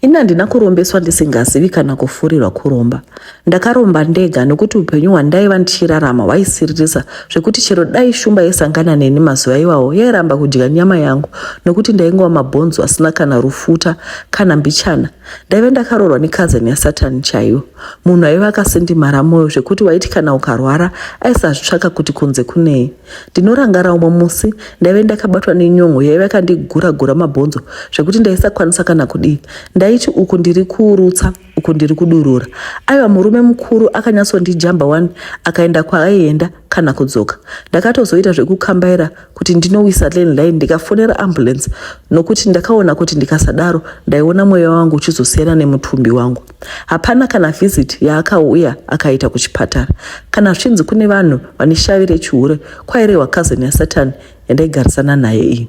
Ini handina kurombeswa ndisingazivi kana kufurirwa kuromba. Ndakaromba ndega nokuti upenyu hwandaiva ndichirarama hwaisiririsa zvekuti chero dai shumba yaisangana neni mazuva iwawo yairamba kudya nyama yangu nokuti ndaingova mabhonzo asina kana rufuta kana mbichana. Ndaive ndakaroorwa necousin yaSatan chaiyo. Munhu aiva akasindimara moyo zvekuti waiti kana ukarwara aisazvitsvaka kuti kunze kunei. Ndinorangara umwe musi ndaive ndakabatwa nenyongo yaiva yakandigura gura mabhonzo zvekuti ndaisakwanisa kana kudii. Ndaiti uku ndiri kurutsa uku ndiri kudurura. Aiva murume mukuru akanyatsondijamba wani akaenda kwaaienda kana kudzoka. Ndakatozoita zvekukambaira kuti ndinowisa landline ndikafonera ambulance nokuti ndakaona kuti ndikasadaro ndaiona mweya wangu uchizosiyana nemutumbi wangu. Hapana kana visit yaakauya akaita kuchipatara. Kana zvichinzi kune vanhu vane shavi rechihure kwairehwa cousin yaSatan yandaigarisana naye iyi.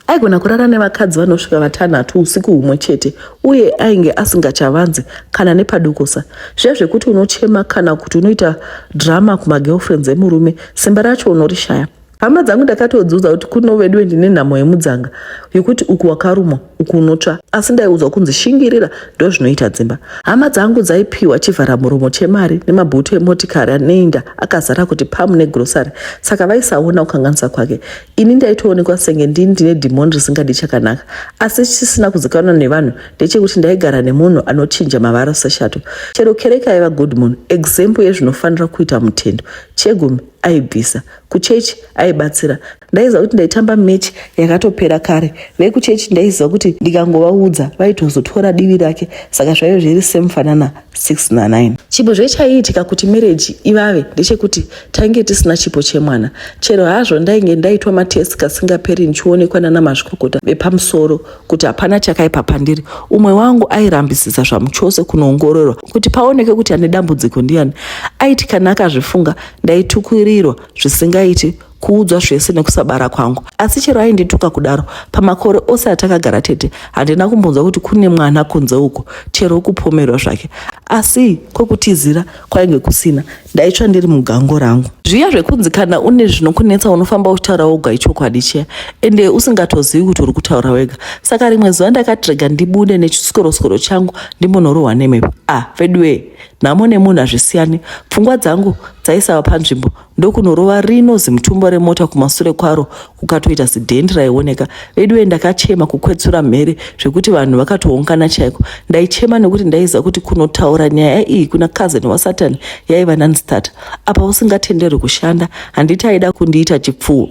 Aigona kurara nevakadzi vanosvika vatanhatu usiku humwe chete uye ainge asingachavanzi kana nepadukusa. Zviya zvekuti unochema kana kuti unoita drama kumagirlfriends emurume simba racho unorishaya. Hama dzangu ndakatodziudza kuti kuno veduwe ndine nhamo yemudzanga yekuti uku wakarumwa uku unotsva asi ndaiudzwa kunzi shingirira ndozvinoita dzimba. Hama dzangu dzaipiwa chivharamuromo chemari nemabhutu emotikari aneinda akazara kuti pamu negrosari saka vaisaona kukanganisa kwake. Ini ndaitoonekwa senge ndini ndine dhimoni risingadi chakanaka asi chisina kuzikanwa nevanhu ndechekuti ndaigara nemunhu anochinja mavara seshato. Chero kereke aiva good munhu example yezvinofanira kuita mutendo. Chegumi aibvisa. Kuchechi aibatsira. Ndaiziva kuti ndaitamba match yakatopera kare. Vekuchechi ndaiziva kuti ndikangovaudza vaitozotora divi rake saka zvaive zviri semufanana 6 na 9. Chipo zvechaiitika kuti marriage ivave ndechekuti tainge tisina chipo chemwana. Chero hazvo ndainge ndaitwa matest kasingaperi ndichionekwa nana mazvikokota vepamusoro kuti hapana chakaipa pandiri. Umwe wangu airambisisa zvamuchose kunoongororwa kuti paoneke kuti ane dambudziko ndiyani. Aiti kana akazvifunga ndaitukirirwa zvisingaiti kuudzwa zvese nekusabara kwangu. Asi chero aindituka kudaro, pamakore ose atakagara tete handina kumbonzwa kuti kune mwana kunze uko chero kupomerwa zvake. Asi kwekutizira kwainge kusina, ndaitsva ndiri mugango rangu. Zviya zvekunzi kana une zvinokunetsa unofamba uchitaura woga ichokwadi chiya, ende usingatozivi kuti uri kutaura wega. Saka rimwe zuva ndakati rega ndibude nechiskorosoro changu ndimbonorohwa nemhepo. Ah, veduwee, nhamo nemunhu hazvisiyani. Pfungwa dzangu dzaisava panzvimbo ndokunorova rino zimutumbo remota kumasure kwaro kukatoita zidhendi raioneka. Veduwe ndakachema kukwetsura mhere zvekuti vanhu vakatoungana chaiko. Ndaichema nekuti ndaiziva kuti kunotaura nyaya iyi kuna cousin waSatan yaiva non-starter. Apa usingatenderwi kushanda handiti aida kundiita chipfuwo.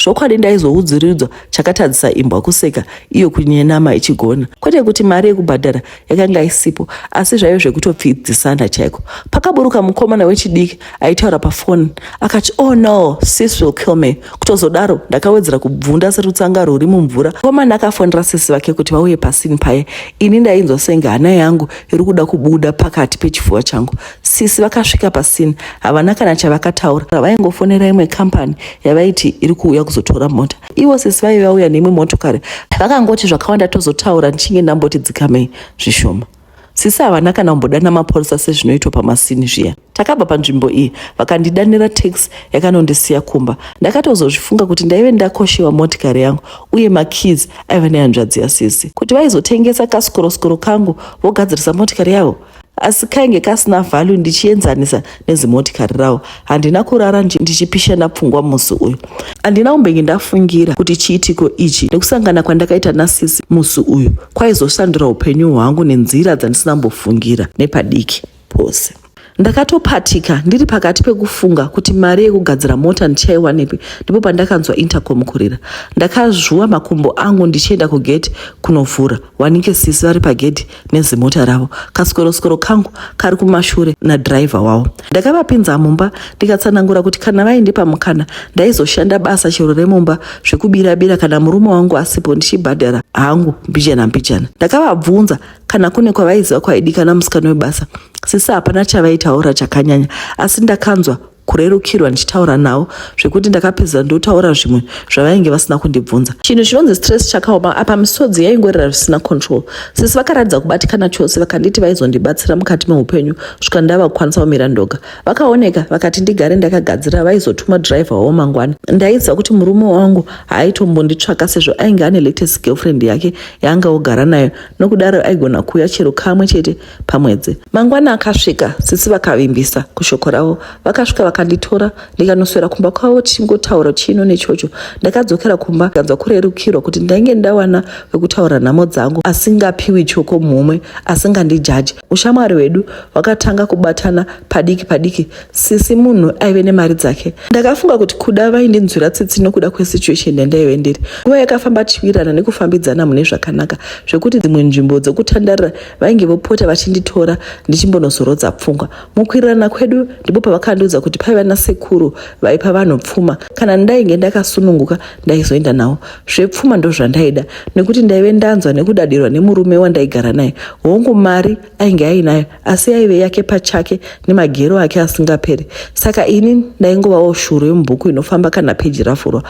Zvokwadi ndaizoudziridzwa chakatadzisa imbwa kuseka iyo kunyenama ichigona. Kwete kuti mari yekubhadhara yakanga isipo asi zvaive zvekutopfidzisana chaiko. Pakaburuka mukomana wechidiki aitaura pafoni akati oh no sis will kill me. Kutozodaro ndakawedzera kubvunda serutsanga rwuri mumvura. Mukomana akafonera sisi vake kuti vauye pasini paye. Ini ndainzwa senge hana yangu iri kuda kubuda pakati pechifuva changu. Sisi vakasvika pasini havana kana chavakataura vaingofonera imwe kambani yavaiti iri kuuya kuzotora mota. Ivo sisi vaive vauya neimwe motokari vakangoti zvakawanda tozotaura ndichinge ndamboti dzikamei zvishoma. Sisi havana kana kumbodana mapurisa sezvinoitwa pamasini zviya. Takabva panzvimbo iyi vakandidanira taxi yakanondisiya kumba. Ndakatozozvifunga kuti ndaive ndakoshewa motikari yangu uye makeys aiva nehanzvadzi yasisi. Kuti vaizotengesa kasikorosoro kangu vogadzirisa motikari yavo? Asi kainge kasina value ndichienzanisa nezimotikari rawo. Handina kurara ndichipishana pfungwa musi uyu. Handina kumbenge ndafungira kuti chiitiko ichi nekusangana kwandakaita nasisi musi uyu kwaizoshandura upenyu hwangu nenzira dzandisina kumbofungira nepadiki pose. Ndakatopatika ndiri pakati pekufunga kuti mari yekugadzira mota ndichaiwanepi ndipo pandakanzwa intercom kurira. Ndakazvuwa makumbo angu ndichienda kugate kunovhura wanike sisi vari pagedhi nezimota ravo kasweroskoro kangu kari kumashure nadhiraivha wavo. Ndakavapinza mumba ndikatsanangura kuti kana vaindipa mukana ndaizoshanda basa chero remumba zvekubira-bira kana murume wangu asipo ndichibhadhara hangu mbijana mbijana. Ndakavabvunza kana kune kwavaiziva kwaidikana musikana webasa. Sisi hapana chavaitaura chakanyanya asi ndakanzwa. kurerukirwa ndichitaura navo zvekuti ndakapedzisa ndotaura zvimwe zvavainge vasina kundibvunza. Chinhu chinonzi stress chakaoma apa misodzi yaingorira zvisina control. Sisi vakaratidza kubatikana chose vakanditi vaizondibatsira mukati meupenyu kusvika ndava kukwanisa kumira ndoga. Vakaoneka vakati ndigare ndakagadzira vaizotuma driver wavo mangwana. Ndaiziva kuti murume wangu haaitombonditsvaka sezvo ainge ane latest girlfriend yake yaanga ogara nayo nokudaro aigona kuuya chero kamwe chete pamwedzi. Mangwana akasvika sisi vakavimbisa kushoko ravo. Vakasvika vakanditora ndikanoswera kumba kwavo tichingotaura chino nechocho. Ndakadzokera kumba ndikanzwa kurerukirwa kuti ndainge ndawana wekutaura nhamo dzangu asingapiwi choko mhomwe asingandijaji. Ushamwari hwedu hwakatanga kubatana padiki padiki sisi munhu aive nemari dzake. Ndakafunga kuti kuda vaindinzwira tsitsi nokuda kwesituation yandaive ndiri. Nguva yakafamba tichiwirirana nekufambidzana mune zvakanaka zvekuti dzimwe nzvimbo dzekutandarira vainge vopota vachinditora ndichimbonozorodza pfungwa. Mukuwirirana kwedu ndipo pavakandiudza kuti paiva nasekuru vaipa vanhu pfuma kana ndainge ndakasununguka ndaizoenda navo. Zvepfuma ndozvandaida nekuti ndaive ndanzwa nekudadirwa nemurume wandaigara naye. Hongu mari ainge ainayo asi yaive yake pachake nemagero ake asingaperi saka ini ndaingovawo shuro yemubhuku inofamba kana peji ravhurwa.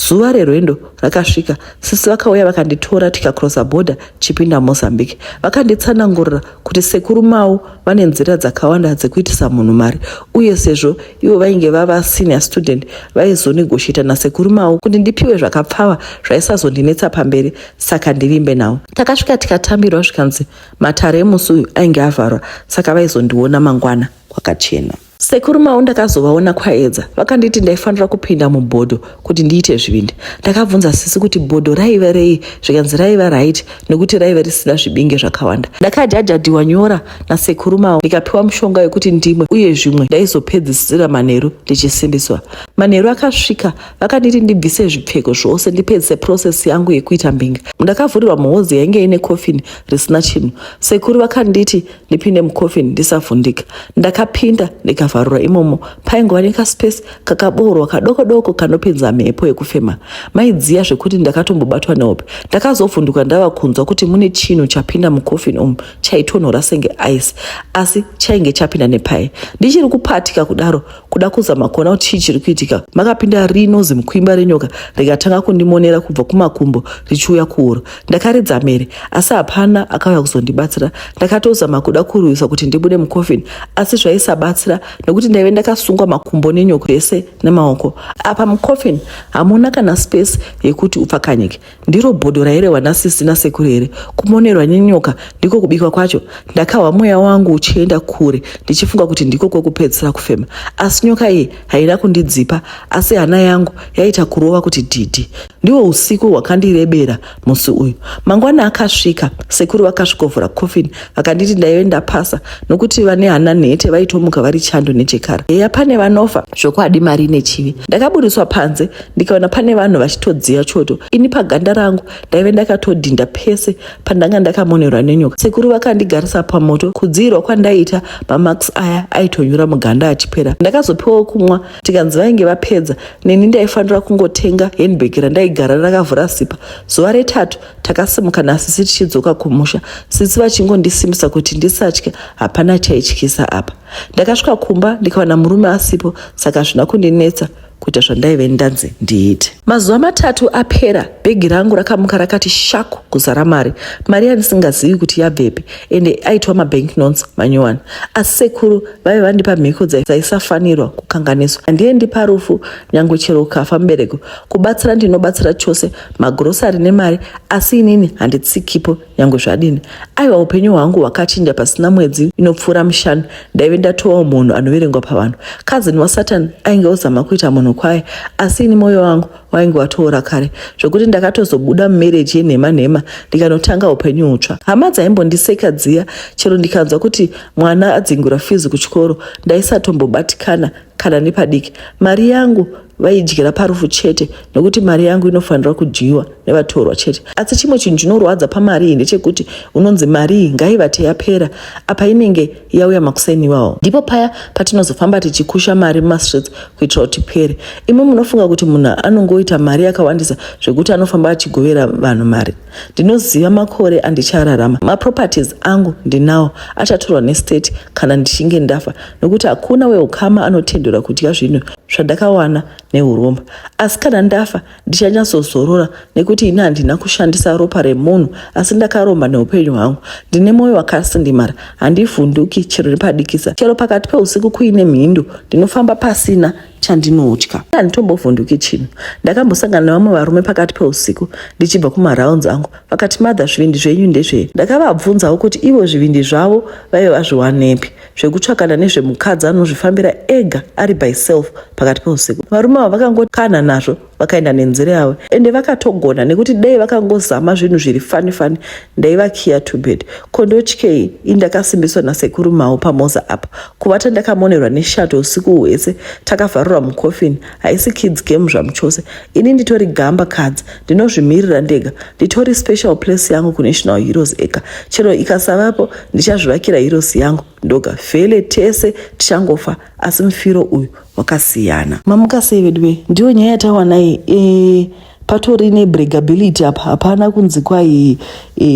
Zuva rerwendo rakasvika sisi vakauya vakanditora tikakrosa bhodha chipinda Mozambique. Vakanditsanangurira kuti sekuru Mau vane nzira dzakawanda dzekuitisa munhu mari uye sezvo ivo vainge vava senior student vaizonegotiata nasekuru Mau kuti ndipiwe zvakapfava zvaisazondinetsa pamberi saka ndivimbe navo. Takasvika tikatambirwa zvikanzi matare emusi uyu ainge avharwa saka vaizondiona mangwana kwakachena. Sekuru Mau ndakazovaona kwaedza vakanditi ndaifanira kupinda mubhodho kuti ndiite zvivindi. Ndakabvunza sisi kuti bhodho raive rei zvikanzi raiva right nekuti raive risina zvibinge zvakawanda. Ndakajajadiwa nyora nasekuru Mau ndikapiwa mushonga wekuti ndimwe uye zvimwe ndaizopedzisira manheru ndichisimbiswa. Manheru akasvika vakanditi ndibvise zvipfeko zvose ndipedzise process yangu yekuita mbinga. Ndakavhurirwa mhozi yainge ine coffin risina chinhu. Sekuru vakanditi ndipinde mucoffin ndisavhundika. Ndakapinda ndikavharura imomo paingova nekaspace kakaboorwa kadoko doko kanopinza mhepo yekufema. Maidziya zvekuti ndakatombobatwa nehope. Ndakazovhunduka ndava kunzwa kuti mune chinhu chapinda mucoffin umu chaitonhora senge ice asi chainge chapinda nepai. Ndichiri kupatika kudaro kuda kuzama kuona kuti chii chiri kuitika makapinda rino zimukwimba renyoka rikatanga kundimonera kubva kumakumbo richiuya kuhuro. Ndakaridza mhere asi hapana akauya kuzondibatsira. Ndakatozama kuda kurwisa kuti ndibude mucoffin asi zvaisabatsira nekuti ndaive ndakasungwa makumbo nenyoka zvese nemaoko. Apa mucoffin hamuna kana space yekuti upfakanyike. Ndiro bhodho rairehwa nasisi nasekuru here? Kumonerwa nenyoka ndiko kubikwa kwacho? Ndakahwa mweya wangu uchienda kure ndichifunga kuti ndiko kwekupedzisira kufema. Asi nyoka iyi haina kundidzipa asi hana yangu yaita kurova kuti dhidhi. Ndiwo usiku hwakandirebera musi uyu. Mangwana akasvika, sekuru vakasvikovhura coffin vakanditi ndaive ndapasa nokuti vane hana nhete vaitomuka vari chando nechekara. Heya pane vanofa zvokwadi mari ine chivi. Ndakaburitswa panze ndikaona pane vanhu vachitodziya choto. Ini paganda rangu ndaive ndakatodhinda pese pandanga ndakamonerwa nenyoka. Sekuru vakandigarisa pamoto kudziirwa kwandaiita mamarks aya aitonyura muganda achipera. Ndakazopiwawo kumwa tikanzi vainge vapedza neni ndaifanira kungotenga handbag randaigara rakavhura zipa. Zuva retatu takasimuka nasisi tichidzoka kumusha sisi vachingondisimbisa kuti ndisatye hapana chaityisa apa. Ndakasvika kumba ndikawana murume asipo saka hazvina kundinetsa kuita zvandaive ndanzi ndiite. Mazuva matatu apera bhegi rangu rakamuka rakati shaku kuzara mari, mari yandisingazivi kuti yabvepi ende aitwa mabank notes manyowani. Asi sekuru vaive vandipa mhiko dzaisafanirwa kukanganiswa. Handiendi parufu nyangwe chero ukafa mubereko. Kubatsira ndinobatsira chose magrosari nemari asi inini handitsikipo nyangwe zvadini. Aiwa upenyu hwangu hwakachinja pasina mwedzi inopfuura mishanu ndaive ndatovawo munhu anoverengwa pavanhu. Cousin waSatan ainge ozama kuita munhu kwaye asi ini moyo wangu wainge watoora kare zvekuti ndakatozobuda mumereji yenhema nhema ndikanotanga upenyu hutsva. Hama dzaimbondiseka dziya chero ndikanzwa kuti mwana adzingura fizi kuchikoro ndaisatombobatikana kana nepadiki. Mari yangu. vaidyira parufu chete nokuti mari yangu inofanirwa kudyiwa nevatorwa chete. Asi chimwe chinhu chinorwadza pamari iyi ndechekuti unonzi mari iyi ngaivate yapera apa inenge yauya makuseni iwawo. Ndipo paya patinozofamba tichikusha mari mumastreets kuitira kuti ipere. Imi munofunga kuti munhu anongoita mari yakawandisa zvekuti anofamba achigovera vanhu mari. Ndinoziva makore andichararama. Maproperties angu ndinawo achatorwa nestate kana ndichinge ndafa nokuti hakuna weukama anotenderwa kudya zvinhu zvandakawana neuromba. Asi kana ndafa ndichanyatsozorora nekuti ini handina kushandisa ropa remunhu asi ndakaromba neupenyu hwangu. Ndine mwoyo wakasindimara, handivhunduki chero nepadikisa. Chero pakati peusiku kuine mhindo ndinofamba pasina chandinotya. Handitombovhunduki chinhu. Ndakambosangana nevamwe varume pakati peusiku ndichibva kumarounds angu vakati mother zvivindi zvenyu ndezvei. Ndakavabvunzawo kuti ivo zvivindi zvavo vaive vazviwanepi zvekutsvakana nezvemukadzi anozvifambira ega ari by self pakati peusiku. Varume ava vakangokana nazvo vakaenda nenzira yavo ende vakatogona nekuti dei vakangozama zvinhu zviri fani fani ndaivakiya to bed. Ko ndotyei ini ndakasimbiswa nasekuru Mao pamoza apa. Kuvata ndakamonerwa neshato usiku hwese takavharirwa mucoffin haisi kids game zvamuchose. Ini nditori gamba kadzi ndinozvimirira ndega nditori special place yangu kunational heroes eka chero ikasavapo ndichazvivakira heroes yangu ndoga vhele tese tichangofa asi mufiro uyu wakasiyana. Mamuka sei veduwe ndiyo nyaya yatawana iyi e, patori nebreakability apa hapana kunzi kwai e,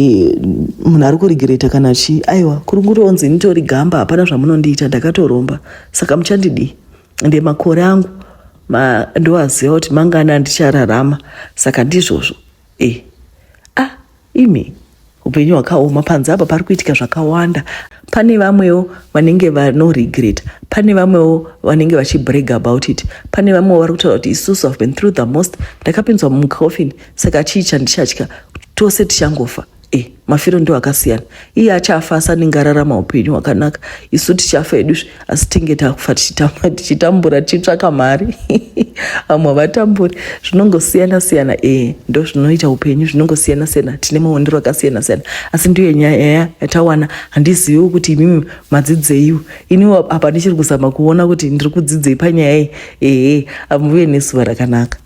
munhu ari kuregreta kana chii aiwa kuri kutonzi nditori gamba hapana zvamunondiita ndakatoromba saka muchandidii ende makore angu ma, ndoaziva kuti mangani andichararama saka ndizvozvo e ah imi upenyu hwakaoma panze apa pari kuitika zvakawanda pane vamwewo vanenge vanoregreta pane vamwewo vanenge vachibrag about it pane vamwewo vari kutaura kuti isusu have been through the most ndakapinzwa mucoffin saka chii chandichatya tose tichangofa e mafiro ndiwo akasiyana iye achafa asi anenge ararama upenyu hwakanaka isu tichafa hedu asi tinge takufa tichitambura tichitsvaka mari vamwe havatamburi zvinongosiyana siyana e ndo zvinoita upenyu zvinongosiyana siyana tine maonero akasiyana siyana asi ndiyo nyaya yatawana handiziviwo kuti imimi madzidzeiwo iniwo apa ndichiri kuzama kuona kuti ndiri kudzidzei panyaya iyi ehe amuve nezuva rakanaka.